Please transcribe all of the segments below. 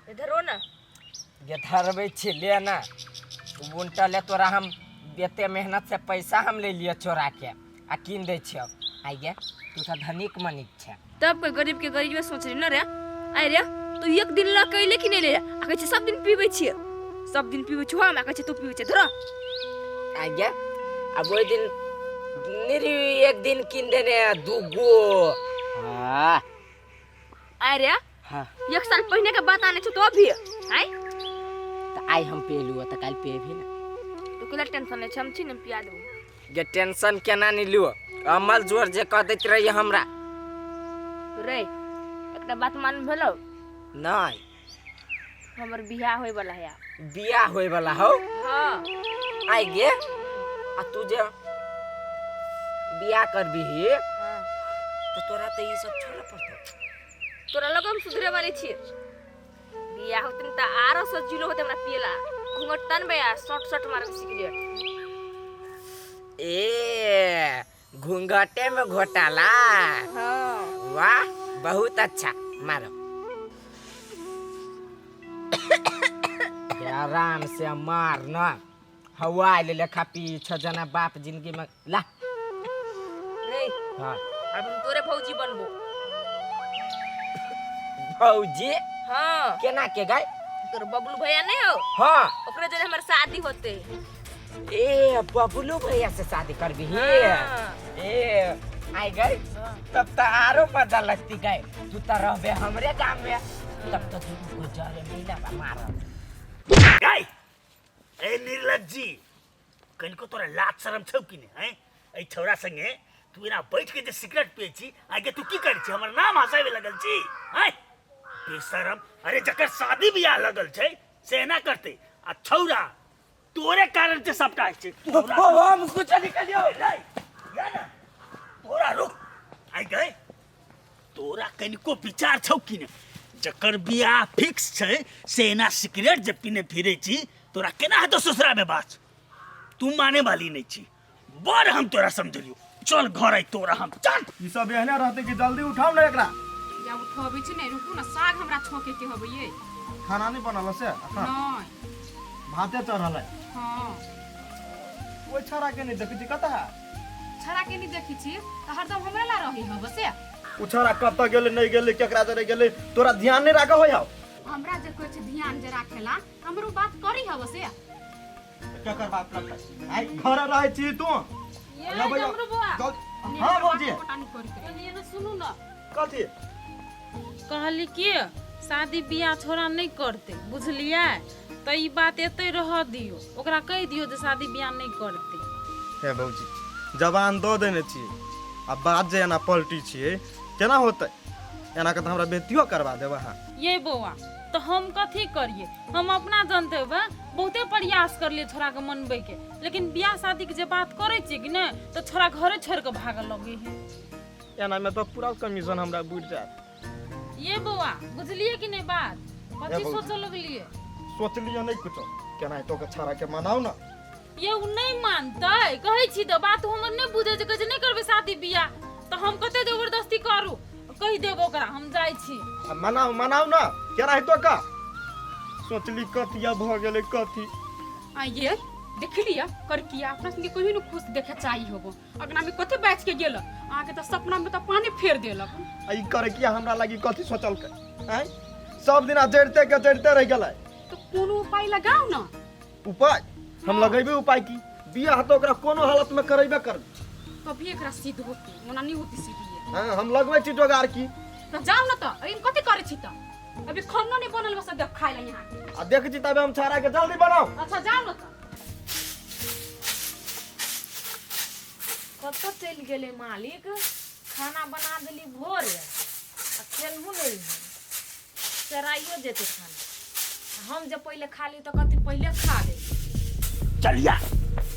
इधर हो ना। गे धरबै छी ले ना, उनटा ले तोरा। हम एते मेहनत से पैसा हम ले लिअ चोरा के आ कीन दै छियौ। आइ गे, तू तऽ धनिक मनिक छै। तब कोई गरीब के गरीबे सोच रही न रे। आइ रे, तू एक दिन लऽ के अइले कि नहीं ले आ कहै छै सब दिन पीबै छियै, सब दिन पीबै छियै हम, आ कहै छै तू पीबै छै। धर। आइ गे, आब ओहि दिन निरी एक दिन कीन देने दूगो। हाँ। आइ रे। हाँ। एक साल पहिने के बात आने छौ तो अभी आइ। तऽ आइ हम पेलू तऽ काल्हि पेबही ने। तू केला टेंशन ले छै, हम छी ने, पिया देबो। गे, टेंशन केना नहि लियो, अमल जोर जे कह दैत रहिए हमरा। रे, एकटा बात मालूम भेलौ? नहि। हमर बियाह होय वाला है। बियाह होय वाला हौ? हाँ। आइ गे, आ तू जे बियाह करबिही हाँ, तऽ तोरा तऽ ई सब छोड़ऽ पड़तौ। तोरा लग हम सुधरे वाली छियै। बियाह होते न तऽ आरो सजिलो होते हमरा पियला। घूंघट तनबै आ शॉर्ट शॉर्ट मारब सिगरेट। ए, घूंघटे में घोटाला? हाँ। वाह, बहुत अच्छा। मारो के आराम से मार न, हवा ले लेखा पी छ जना बाप जिंदगी में ला। रे। हाँ। अब हम तोरे भौजी बनबो। भौजी? हाँ। केना के गाय? तोर बबलू भैया नहीं हो? हाँ। ओकरे जरे हमर शादी होते। ए, बबलू भैया से शादी करबी? हाँ। ए, आई गई, तब तो आरो मजा लगती गए। तू तो रहबे हमरे गांव में, तब तो तू को जरे मिला बा मारब। गाय, ए निर्लज्जी, कनिको तोरा लाज शरम छौ कि नहि? हैं, एहि छौड़ा संगे तू एना बैठ के जे सिगरेट पिए छी, आगे तू की करै छी? हमर नाम हंसाबे लगल छी? हैं बेशरम! अरे, जकर शादी बियाह लगल छै से एना करतै, आ छौड़ा तोरे कारण से सबटा होइ छै। तोरा हम कुछ नहीं करियो। नहीं, या ना, तोरा रुक। आइ गए, तोरा कनिको विचार छौ कि नहि? जकर बियाह फिक्स छै से एना सिगरेट जे पीने फिरे छी, तोरा केना हेतौ ससुरा में बात? तू माने वाली नहीं छी। बड़ हम तोरा समझलियो। चल घर आई तोरा हम, चल। ई सब एहने रहते कि जल्दी उठाउ ने एकरा। या उठबै छी नहि, रुकू ने, साग हमरा छौंके के हबै ये। खाना नहीं बनल से अखन? नहि। भाते चढ़ल है? हाँ। ओहि छौड़ा के नहीं देखै छी, कतऽ है? छड़ा के नहीं देखै छी तऽ हरदम हमरे ला रही हब से। ओ छौड़ा कतऽ गेलै, नहीं गेलै, केकरा जरे गेलै, तोरा ध्यान नहीं राखऽ होइ हौ? हमरा जे कहै छै ध्यान जे राखेला, हमरो बात करी हब से। केकर बात करतै? आइ घर रहै छी तू। ये या भैया, डमरू बुआ। हाँ भौजी। कनी एने सुनू ने। कथी? कहली कि शादी बियाह छोड़ा नहि करतै, बुझलियै? तऽ ई बात एतै रहऽ दियौ, ओकरा कहि दियौ जे शादी बियाह नहि करतै। हे भौजी, जबान दऽ देने छियै, आ बात जे एना पलटी छियै, केना होतै? एना के तऽ हमरा बेइज्जतियो करबा देब अहाँ। ये बौआ, तऽ हम कथी करियै? हम अपना जनते बा बहुते प्रयास करलियै छोड़ाके मनबैके, लेकिन बियाह शादीके जे बात करै छियै कि नहि, तऽ छोड़ा घरे छोड़ि कऽ भागऽ लगै है। एना में तऽ पूरा कमीशन हमरा बुझि जायत। ये बौआ, बुझलियै कि नहि बात? कथी भौजी। सोचऽ लगलियै? सोचलियै नहि कुछो। केना हेतौ के छाड़ा के मनाउ ने। ये उ नहि मानतै, कहै छी तऽ बात हमर नहि बुझै छै। कहै छै नहि करबै शादी बियाह, तऽ हम कते जबरदस्ती करू? कहि देब ओकरा, हम जाइ छी। आ मनाउ, मनाउ ने, केना हेतौ का? सोचली कथिया भऽ गेलै कथी। आ ये देख लिअ करकिया, अपना संगे कहियो ने खुश देखे चाही होबो। अगना में कथी बाजि के गेल अहाँके, तऽ सपना में तऽ पानी फेर देलक। आ ई करे किया हमरा लागी कथी सोचलकै? आँय, सब दिना जड़िते के जड़िते रहि गेलै। तऽ कोनो उपाय लगाउ ने। उपाय हम लगेबे उपाय की, बियाह तऽ ओकरा कोनो हालत में करेबे करबै। कभी एकरा सिद्ध होती, ओना नहीं होती सिद्ध। हाँ, हम लगबै छी जोगार की। तऽ जाउ ने, तऽ एहिमे कथी करै छी? तऽ अभी खानो नहीं बनल, बस देख खाइ ला यहाँ। आ देख छी तबे हम छाड़ा के, जल्दी बनाउ। अच्छा, जाउ ने तऽ। कतऽ चलि गेलै मालिक? खाना बना देली भोरे आ खेलहु नहि, चराइयो जेतै खाना। हम जे पहिले खा ली तऽ कथी पहिले खा ले। चलिया,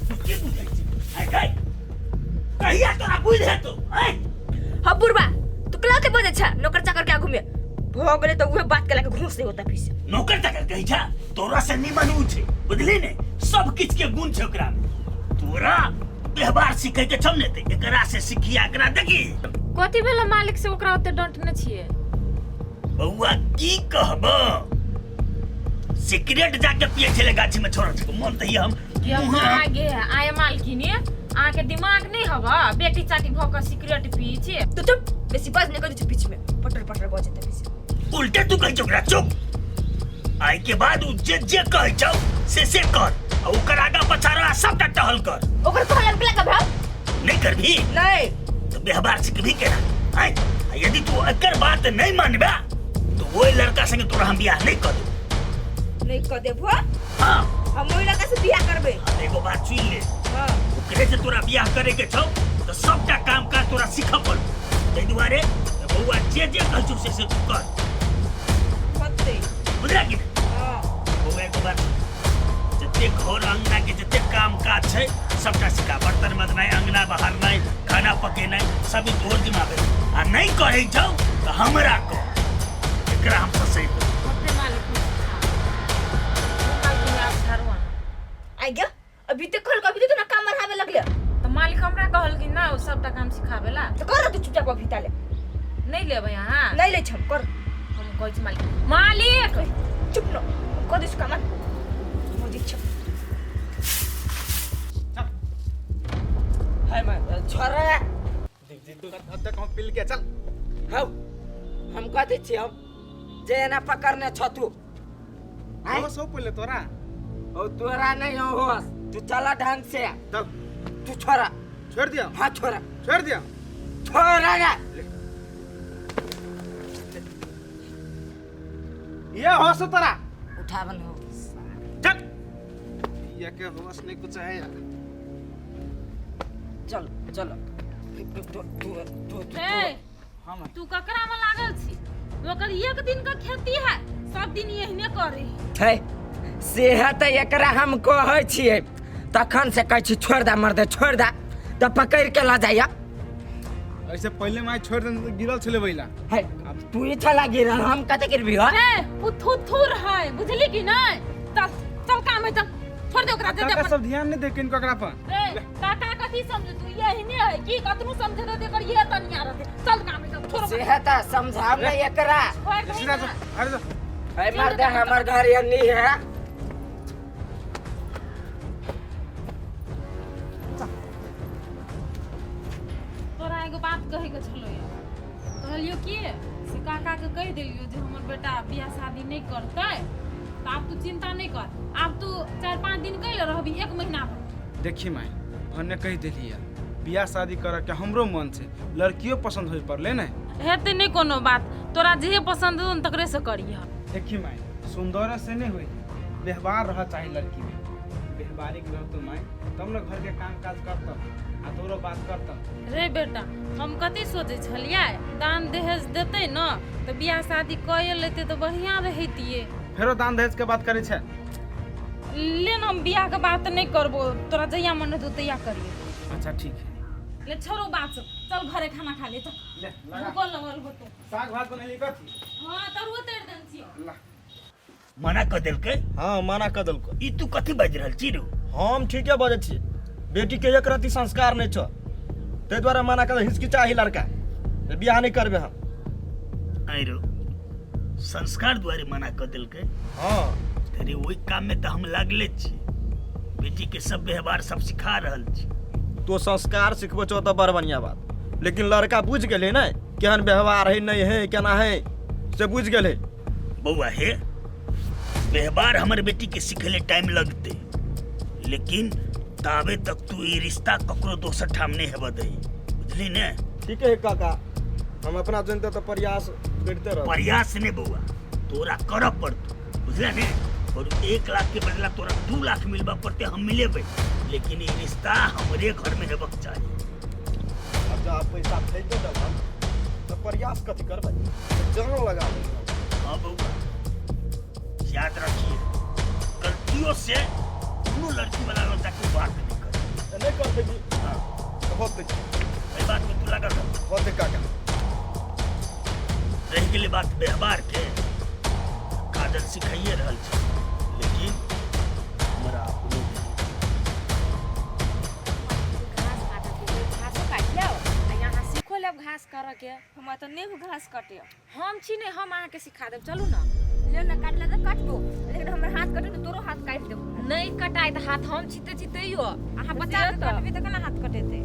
तू की बुझै छी? आइ गई, कहिया तोरा बुझि हेतौ? आँय? हाँ बुढ़बा, तू कला के बजे छा नौकर चाकर के आगू में भ गेलै तऽ उहे बात के लाके घूस नहीं होता फिर से। नौकर चाकर कहै छा? तोरा से निमन ऊ छै, बुझली ने? सब किछ के गुण छै ओकरा में। तोरा व्यवहार सीखे के छौ ने, ते एकरा से सिखिया। एकरा देखी। कथी भेलै मालिक से ओकरा ओते डंटने छियै? बौआ, की कहब, सिगरेट जाके पिए छले गाछी में छोड़ा छको मन त हम ये मुँह आगे आय मालकिनी अहाँके दिमाग नहीं हवा बेटी चाटी भऽ कऽ सिगरेट पिए छी तू चुप बेसी बाज नहीं कर दै बीच में पटर पटर बजते बेसी उल्टे तू कहै छौ ओकरा चुप आइ के बाद उ जे जे कहै छौ से से कर आ ओकर आगा पछा रह सबटा टहल कर ओकर कहल हम केला भाव नहीं करबी नहीं तो व्यवहार सीखबी केना आय आ यदि तू एकर बात नहीं मानबे तो ओहि लड़का संगे तोरा हम बियाह नहीं कर देबो नहीं कर देबो हाँ हम ओहि लड़का से बियाह करबे हाँ, एगो बात सुन ले हाँ ओकरे से तोरा बियाह करे के छौ तो सबटा काम काज तोरा सीखऽ पड़तौ ताहि दुआरे बौआ जे जे कहै छौ से से तू कर होतै बुझला कि नहि हाँ बौआ एगो बात जते घर अंगना के जते काम काज छै सबटा सिखा बर्तन मजनाइ अंगना बहारनाइ खाना पकेनाइ सब ई तोहर जिम्मा भेल आ नहि करै छौ तऽ हमरा कह एकरा हम ससैर देबै होते मालिक मालकिनी आब झाड़ू अहाँ आ गया अभी तक कहल अभी तक ना काम बढ़ावे लगले तऽ मालिक हमरा कहलखिन ना ओ सबटा काम सिखाबेला तो कर तू चुपचाप अभी ताले नहीं लेबै अहाँ नहीं ले छम कर हम कहै छी मालिक मालिक चुप न हम कर दिस काम मोदी छम है मैं छोरा देख देख अब तक हम पिल के चल हौ हम कथी छियौ जे एना पकड़ने छ तू आँय? होश हो पहिले तोरा ओ तोरा नहीं हो होश तू चला ढंग से चल तू छोरा छोड़ दिया हाँ छोरा छोड़ दिया छोरा ना ये होश हो तोरा उठावन हो चल ये के होश नहीं कुछ है यार चल चल तू तू तू तू ए हाँ माई तू ककरा में लागल छी ओकर एक दिन का खेती है सब दिन एहने करे है सेह तऽ एकरा हम कहै छियै तखन से कहै छी छोड़ दे मर्दे छोड़ दे तऽ पकड़ि के लऽ जाइया ऐसे पहले माई छोड़ देने तो गिरल छले बैला है तू ही छला गिरल हम कते गिरबी हो ए उ थुथुर है बुझली कि नहीं चल चल काम है चल छोड़ दे ओकरा दे दे काका अपन सब ध्यान नहीं दे किन ककरा पर ए काका कथी समझ तू एहने है कि कतनो समझे दे एकर ये तनिया रहते चल काम है चल छोड़ ओकरा। सेह तऽ समझाव ने एकरा छोड़ दही सीधा ना। जा अरे जा है मर्दे हमर घर एनी है तोरा एगो बात कहैके छलो यऽ कहलियो कि से काकाके कहि देलियो जे हमर बेटा बियाह शादी नहि करतै तऽ आब तू चिंता नहि कर आब तू 4-5 दिन कैले रहबी 1 महीना भर देखी माई हमने कहि देली है बियाह शादी करे के हमरो मन छै लड़कियों पसंद होय पड़ले ने हेतै नहि कोनो बात तोरा जे पसंद हो तकरे से करिह देखी माई सुंदर से नहीं होई व्यवहार रह चाहिए लड़की में व्यवहारिक रहतो माई तब न घर के काम काज करतो आ तोरो बात करतो रे बेटा हम कथी सोचै छलियै दान दहेज देतै न तऽ बियाह शादी कए लेतै तऽ बढ़िआँ रहितियै फेरो दान दहेज के बात करे छै ले न हम बियाह के बात नहि करबो तोरा जहिया मन हेतौ तहिया करियै अच्छा ठीक है ले छोड़ो बात सब चल घरे खाना खा ले चल ले लगा भूखल लगल होतो साग भात बनेली कथी हाँ तरुआ तैर देने छियै ला मना कऽ देलकै हाँ मना कऽ देलको ई तू कथी बाजि रहल छी रो हम ठीके बजै छी बेटी के एक रति संस्कार नहीं छौ ताहि दुआरे मना कर हिचकिचाही लड़का जे बियाह नहीं करबे हम आइ रो संस्कार दुआरे मना कऽ देलकै हाँ अरे ओहि काम में तऽ हम लागले छी बेटी के सब व्यवहार सब सिखा रहल छी तो संस्कार सिखबो छौ तऽ बड़ बढ़िया बात लेकिन लड़का बुझि गेलै ने केहन व्यवहार है नहीं है केना है से बुझि गेलै बौआ हे व्यवहार हमर बेटी के सिखले टाइम लगते लेकिन ताबे तक तू ई रिश्ता ककरो दोसर ठाम नहीं हेबऽ दही बुझली ने ठीक है काका हम अपना जनते तऽ प्रयास करिते रहब प्रयास नहीं बौआ तोरा करऽ पड़तो बुझले ने और 1 लाख के बदला तोरा 2 लाख मिलबा पड़ते हम मिलेबै लेकिन ई रिश्ता हमरे घर में हेबक चाही अब जब पैसा भेज देब हम तऽ प्रयास कथी करबै जान लगा देबै हाँ बउआ याद रखिए गलतियों से कोनो लड़की वाला लग जाके बात नहीं कर नहीं करते की हाँ होते एहि बात में तू लागल रह होते काका रहि गेलै बात व्यवहार के काजल सिखाइए रहल छै लेकिन हमरा अपनो घास काटऽ के छै, घासो काटि लेब आ यहाँ सीखो लेब घास करऽ के हमरा तऽ नहि घास काटे हम छी ने हम अहाँके सिखा देब चलू ने ले ना काटला तऽ काटबो लेकिन हमर हाथ हाथ काटि देबो। नहि कटाइत हाथ, हम छी तऽ छी तैयो अहाँ बच्चा से के तऽ। कटबै तऽ केना हाथ कटेतै?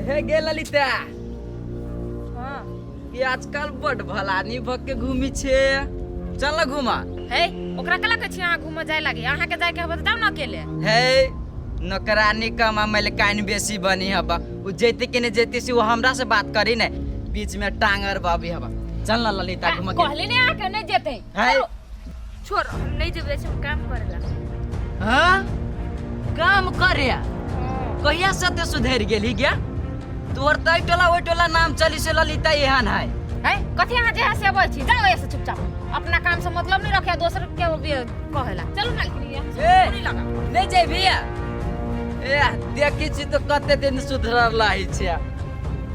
हे गे ललिता। हाँ। कि आजकल बड भलानी भग के घूमी छे, चल ना घुमा। हे, ओकरा कला कहै छी अहाँ घूमऽ जाय लागी? अहाँके जायके हबे तऽ जाउ ने अकेले। हे, नौकरानी कम आ मलिकाइन बेसी बनी हबा। उ जैते कि नहीं जैते से वो हमरा से बात करी ने, बीच में टांगर बाबी हबा। चल ना ललिता घुमा के। कहली ने अहाँके नहि जेतै। है। छोड़, हम नहीं जेबै, हम काम करेला। हाँ, काम करे? कहिया से ते सुधर गेली गया? तोर त एहि टोला ओहि टोला नाम चली से ललिता एहन है। है, कथी अहाँ जे है से अबै छी, जाउ एसे चुपचाप। अपना काम से मतलब नहीं रखे, दोसर के भी कहेला। चलू मालकिनी, यहाँ से ए। नहीं लगा। नहीं जेबही? ए, देखी छी तो कते दिन सुधरल रही छै।